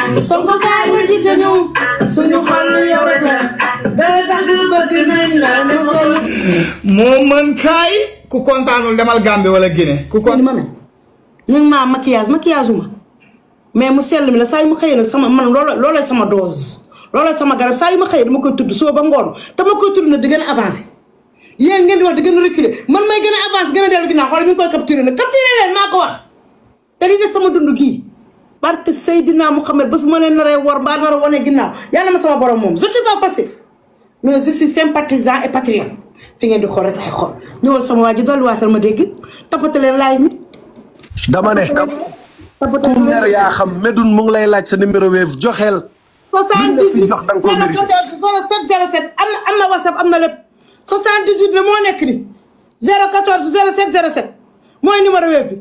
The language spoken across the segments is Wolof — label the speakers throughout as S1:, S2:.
S1: Sonko kaay nga jiite ñu suñu xol yow rek la dara tax bëgg nañ la
S2: moo mën kaay ku kontaanul demal Gambie wala Guinée ku ko
S1: ma mel ñu ngi maa maquillage uma mais mu sell mi la saa yu ma xëyee nag sama man looloo sama dose looloo sama garab saa yu ma xëyee dama koy tudd suba ba ngoon te ma koy tudd nag di gën a avancé yéen ngeen di wax di gën a reculer man may gën a avancé gën a dellu ginnaaw xoolal ñu ngi koy capturé nag capturé leen maa ko wax te li des sama dund gii barke Seydina Mouhamed bés bu ma leen naree war mbaa nar a wane ginnaaw yàlla ma sama borom moom je suis pas passif mais je suis sympathisant et patriote fi ngeen di xool rek lay xool ñëwal sama waa ji dolliwaatal ma dégg tapate leen laay mi
S3: dama ne ku mer yaa xam Médoune mu ngi lay laaj sa numéro Wave joxeel
S1: 78
S3: jox danga ko mérité
S1: 07 am na WhatsApp am na lépp 78 la moo nekk ni 014 07 07 mooy numéro Wave bi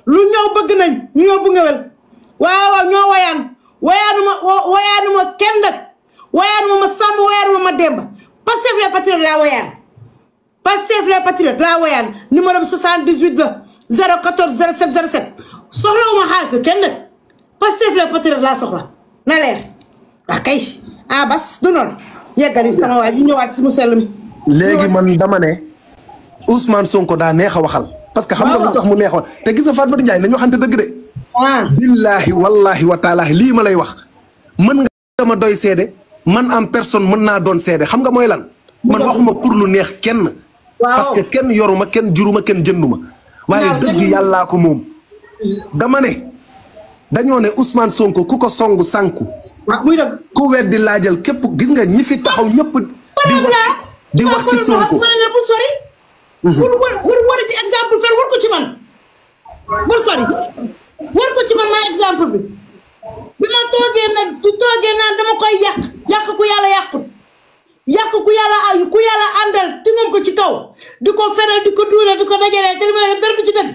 S1: lu ñëw bëgg nañ ñu yóbbu ngewel waaw ñoo wayaanuma kenn nag wayaanuma ma sàmm wayaanuma ma demba Pastef les patriotes laa wayaan Pastef les patriotes laa wayaan numéro bi 78 la 014 07 07 soxlawuma xaalis kenn nag Pastef les patriotes laa soxla na leer waa kay bas du noonu yeggali sama waa ji ñëwaat si mu sell mi
S3: léegi man dama ne Ousmane Sonko daa neex a waxal parce que xam nga lu tax mu neex a wax te gis nga Fatoumatta Ndiaye nañu waxante dëgg de billahi wallahi wa taala lii ma lay wax mën nga ma doy seede man en personne mën naa doon seede xam nga mooy lan man waxuma pour lu neex kenn parce que kenn yoruma kenn juruma kenn jënduma waaye dëgg yàllaa ko moom dama ne dañoo ne Ousmane Sonko ku ko songu sànku ku weddi laajal képp gis nga ñi fi taxaw ñëpp di wax ci Sonko
S1: bul war ci exemple fer war ko ci man bul sori war ko ci man maa exemple bi ma toogee nag dama koy yàq ku yàlla yàqut yàq ku yàlla àndal tingam ko ci kaw di ko feral di ko duulal di ko dajalee te li may dara du ci dëgg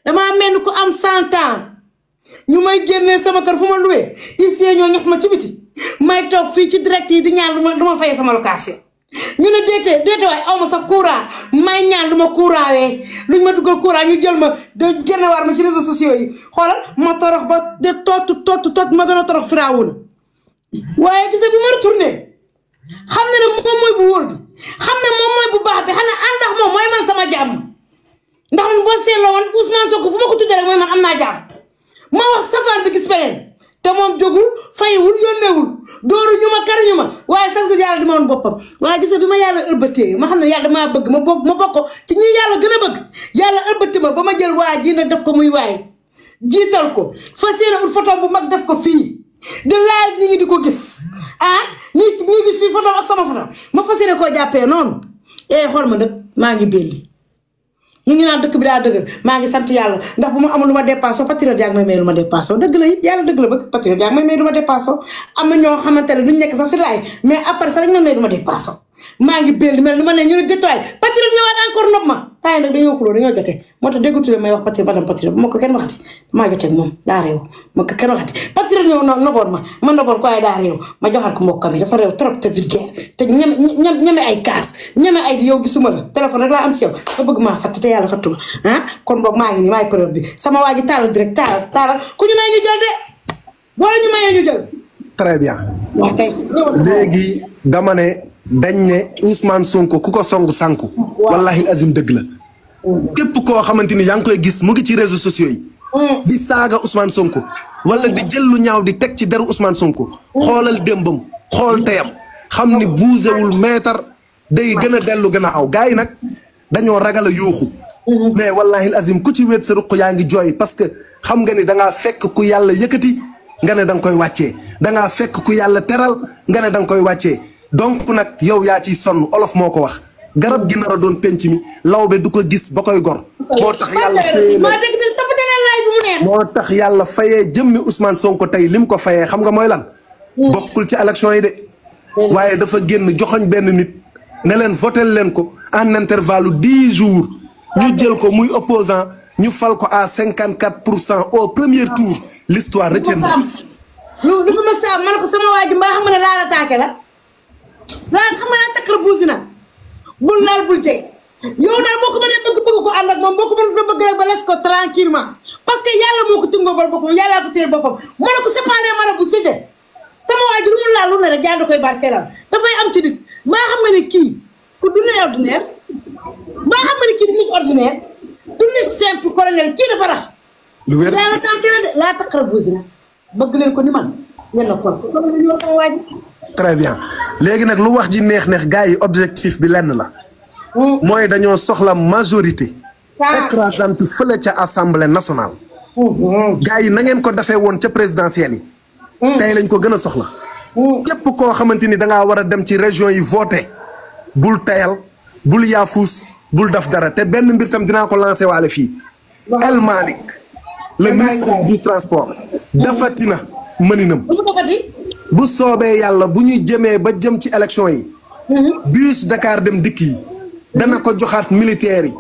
S1: damaa mel ni ku am 100 ans ñu may génnee sama kër fu ma luwee ici ñoo ñax ma ci biti may toog fii ci direct yi di ñaan du ma fay sama location ñu ne déete waay aw ma sax courant may ñaan lu ma courantwee luñ ma duggal courant ñu jël ma de génne war ma ci réseaux sociaux yi xoolal ma torox ba de tot ma gën a torox firaawu na waaye gisa bi ma retourné xam ne moom mooy bu wóor bi xam ne moom mooy bu baax bi xam ne àndax moom mooy man sama jàmm ndax man boo seetloo woon Ousmane Sonko fu ma ko tuddee rek mooy man am naa jàmm ma wax safaan bi gis beneen te moom jógul fayiwul yónneewul dooru ñu ma kar ñu ma waaye sax su yàlla di ma woon boppam waaye gis nga bi ma yàlla ëlbatee ma xam ne yàlla damaa bëgg ma bokk ci ñi yàlla gën a bëgg yàlla ëlbati ma ba ma jël waa ji nag def ko muy waaye jiital ko fas yéene ut photo bu mag def ko fii de live ñi ngi di ko gis ñi gis fii photo ak sama photo ma fas yéene koo jàppee noonu xool ma nag maa ngi belli ñu ngi naan dëkk bi daa dëgër maa ngi sant yàlla ndax bu ma amul lu ma dépassé patriote yaa ngi may may lu ma dépassé dëgg la it yàlla dëgg la bëgg patriote yaa ngi may may lu ma dépassé am na ñoo xamante ne duñ nekk sax si live mais après ça dañ may may lu ma dépassé maa ngi belli mel ni ma ne ñu ne détoy patriote ñëwaat encore nopp ma temps yi nag dañoo xuloo dañoo jotee moo tax déggutule may wax patriote madame patriote bu ma ko kenn waxati maa jotee ak moom daa réew ma ko kenn waxati patriote ñëw noboon ma noboon ko waaye daa réew ma joxal ko mbokkam yi dafa réew trop te vulgaire te ñeme ay kaas ñeme ay yow gisuma la téléphone rek laa am ci yow nga bëgg maa fatt te yàlla fattu ma kon boog maa ngi nii maay preuve bi sama waa ji taalal direct taalal ku ñu may ñu jël de wala ñu mayee ñu jël
S3: très bien léegi dama ne dañ ne Ousmane Sonko ku ko song sànku wallahi azim dëgg la képp koo xamante ni yaa ngi koy gis mu ngi ci réseaux sociaux yi di saaga Ousmane Sonko wala di jël lu ñaaw di teg ci deru Ousmane Sonko xoolal démbam xool teyam xam ni buusewul meetar day gën a dellu gën a aw gars yi nag dañoo ragal a yuuxu mais wallahi azim ku ci wéet sa ruq yaa ngi jooy parce que xam nga ni dangaa fekk ku yàlla yëkkati nga ne danga koy wàccee dangaa fekk ku yàlla teral nga ne danga koy wàccee donc nag yow yaa ciy sonn olof moo ko wax garab gi nar a doon penc mi lawbe du ko gis ba koy gor moo tax yàlla fayee moo tax yàlla fayee jëmmi Ousmane Sonko tey lim ko fayee xam nga mooy lan bokkul ci élection yi de waaye dafa génn joxoñ benn nit ne leen votel leen ko en intervalle 10 jours ñu jël ko muy opposant ñu fal ko à 54% au premier tour l'histoire retiendra
S1: lu fi ma sa man ko sama waa ji mbaa xam ne laa la taake la xam nga takkar buusi na bul laal bul jeg yow daal boo ko mënee bëgg ko ànd ak moom boo ko mënee bëgg ba les ko tranquillement parce que yàlla moo ko tëngoo boppam yàllaa ko téye boppam ma ne ko séparé mara bu barkeelal dafay am ci nit maa xam nga ne kii ku du nit ordinaire maa xam nga ne kii du nit ordinaire du nit simple colonel kii dafa rax.
S3: lu wér
S1: yàlla tànte na de laa taqara buusi na bëgg leen ko ni man ngeen la kon colonel ñoo sama waaj.
S3: très bien léegi nag lu wax ji neex gars yi objectif bi lenn la. mooy dañoo soxla majorité. écrasante fële ca assemblée nationale. gars yi na ngeen ko defee woon ca présidentielle yi. tey lañ ko gën a soxla. képp koo xamante ni da ngaa war a dem ci région yi voté bul tayal bul yaafuus bul def dara te benn mbir tam dinaa ko lancé waale fii. El Malick le ministre du transport. dafatina mëninam. bu soobee yàlla bu ñuy jëmee ba jëm ci élection yi. bus Dakar dem dikk yi. dana ko joxaat militaires yi.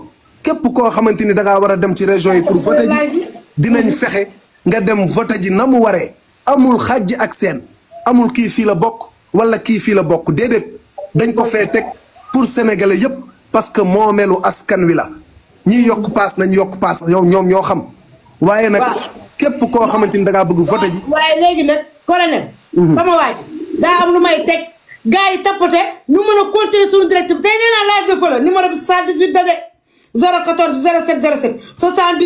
S3: képp koo xamante ni da ngaa war a dem ci région yi pour voté ji dinañ fexe nga dem voté ji na mu waree. amul xàjj ak seen amul kii fii la bokk wala kii fii la bokk déedéet dañ ko fee teg pour sénégalais yëpp parce que moomelu askan wi la ñiy yokk paas nañ yokk paas yow ñoom ñoo xam. waaye nag képp koo xamante ni da ngaa bëgg voté ji.
S1: waaye léegi nag colonel. sama waay daa am lu may teg gars yi tapote ñu mën a continuer suñu direct bi tey nee naa live de fële numéro bi 78 da de 014 07 07 70.